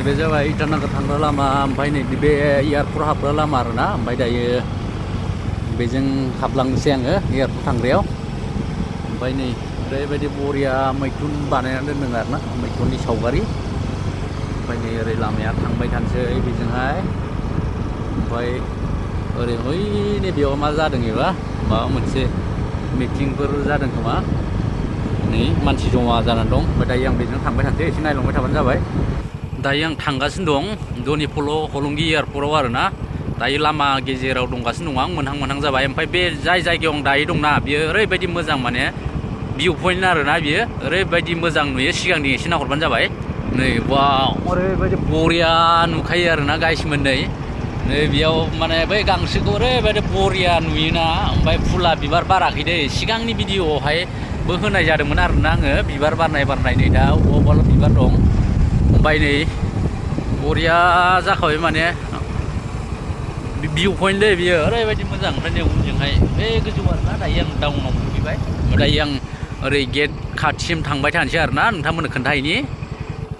नैबे जाबाय इटानगर थांग्रा लामा ओमफ्राय नैबे एयारपर्ट हाबग्रा लामा आरोना ओमफ्राय दायो बेजों हाबलांनोसै आङो एयारपर्ट थांग्रायाव ओमफ्राय नै ओरैबायदि बरिया मैखुन बानायनानै दोनदों आरोना मैखुननि सावगारि ओमफ्राय नै ओरै लामाया थांबाय थानोसै बेजोंहाय ओमफ्राय ओरै हयनै बेयाव मा जादों एबा माबा मोनसे मिटिंफोर जादों खोमा नै मानसि जमा जानानै दं ओमफ्राय दायो आं बेजों थांबाय थानोसै एसे नायलांबाय थाबानो जाबाय दायो आं थांगासिनो दं धनिपल' हलंगि एयारपर्टआव आरोना दायो लामा गेजेराव दंगासिनो दं आं मोनहां जाबाय ओमफ्राय बे जाय जायगायाव आं दायो दंना बियो ओरैबायदि मोजां माने भिउ पइन्ट आरोना बियो ओरैबायदि मोजां नुयो सिगांनि एसे नाहरबानो जाबाय नै वाव ओरैबायदि बरिया नुखायो आरोना गाइसमोन नै बेयाव माने बै गांसोखौ ओरैबायदि बरिया नुयोना ओमफ्राय फुला बिबार बाराखै दै सिगांनि भिडिअआवहायबो होनाय जादोंमोन आरोना आङो बिबार बारनाय नै दा अबावबाल' बिबार दं ओमफ्राय नै बरिया जाखाबाय माने भिउ पइन्ट दै बियो ओरैबायदि मोजां ओमफ्राय नै उनजोंहाय बे गोजौ आरोना दायो आं डाउनाव मोनफैबाय दायो आं ओरै गेट खाथिसिम थांबाय थानोसै आरोना नोंथांमोननो खोन्थाहैनि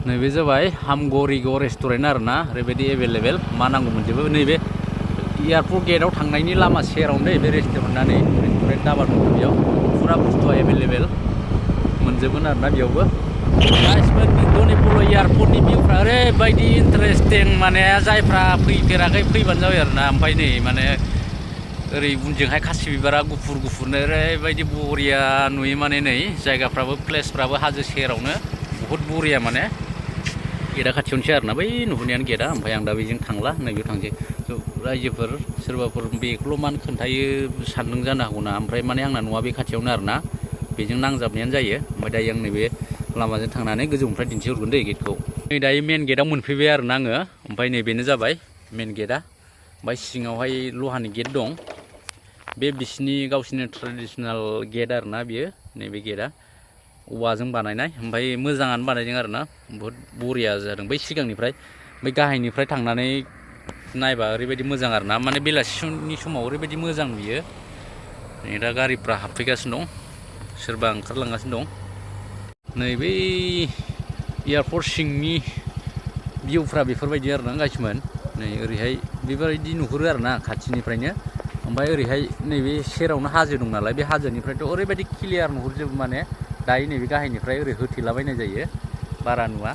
नैबे जाबाय हामगरिग' रेस्टुरेन्ट आरोना ओरैबायदि एभेलेबेल मा नांगौ मोनजोबो नैबे एयारपर्ट गेटआव थांनायनि लामा सेरावनो बे रेस्टुरेन्टआ नै रेस्टुरेन्ट दाबा दं बेयाव फुरा बुस्थुआ एभेलेबेल मोनजोबगोन आरोना बेयावबो धनिपल' एयारपर्टनि भिउफ्रा ओरैबायदि इन्टारेस्टिं माने जायफ्रा फैफेराखै फैबानो जाबाय आरोना ओमफ्राय नै माने ओरै उनजोंहाय खासि बिबारा गुफुरनो ओरैबायदि बरिया नुयो माने नै जायगाफ्राबो प्लेसफ्राबो हाजो सेरावनो बहुद बरिया माने गेटआ खाथियावनोसै आरोना बै नुहुरनायानो गेटआ ओमफ्राय आं दा बेजों थांला नैबेयाव थांसै रायजोफोर सोरबाफोर बेखौल' मानो खोन्थायो सानदों जानो हागौना ओमफ्राय माने आंना न'आ बे खाथियावनो आरोना बेजों नांजाबनायानो जायो ओमफ्राय दायो आं नैबे लामाजों थांनानै गोजौनिफ्राय दिन्थिहरगोन दै गेटखौ नै दायो मेन गेटआव मोनफैबाय आरोना आङो ओमफ्राय नैबेनो जाबाय मेन गेटआ ओमफ्राय सिङावहाय लहानि गेट दं बे बिसिनि गावसिनि ट्रेडिसनेल गेट आरोना बियो नैबे गेटआ औवाजों बानायनाय ओमफ्राय मोजाङानो बानायदों आरोना बहुद बरिया जादों बै सिगांनिफ्राय बै गाहायनिफ्राय थांनानै नायबा ओरैबायदि मोजां आरोना माने बेलासिनि समाव ओरैबायदि मोजां नुयो नै दा गारिफ्रा हाबफैगासिनो दं सोरबा ओंखारलांगासिनो दं नै बै एयारपर्ट सिंनि भिउफ्रा बेफोरबायदि आरोना गाइसमोन नै ओरैहाय बेबायदि नुहुरो आरोना खाथिनिफ्रायनो ओमफ्राय ओरैहाय नैबे सेरावनो हाजो दं नालाय बे हाजोनिफ्रायथ' ओरैबायदि क्लियार नुहुरजोबो माने दायो नैबे गाहायनिफ्राय ओरै होथेलाबायनाय जायो बारा नुवा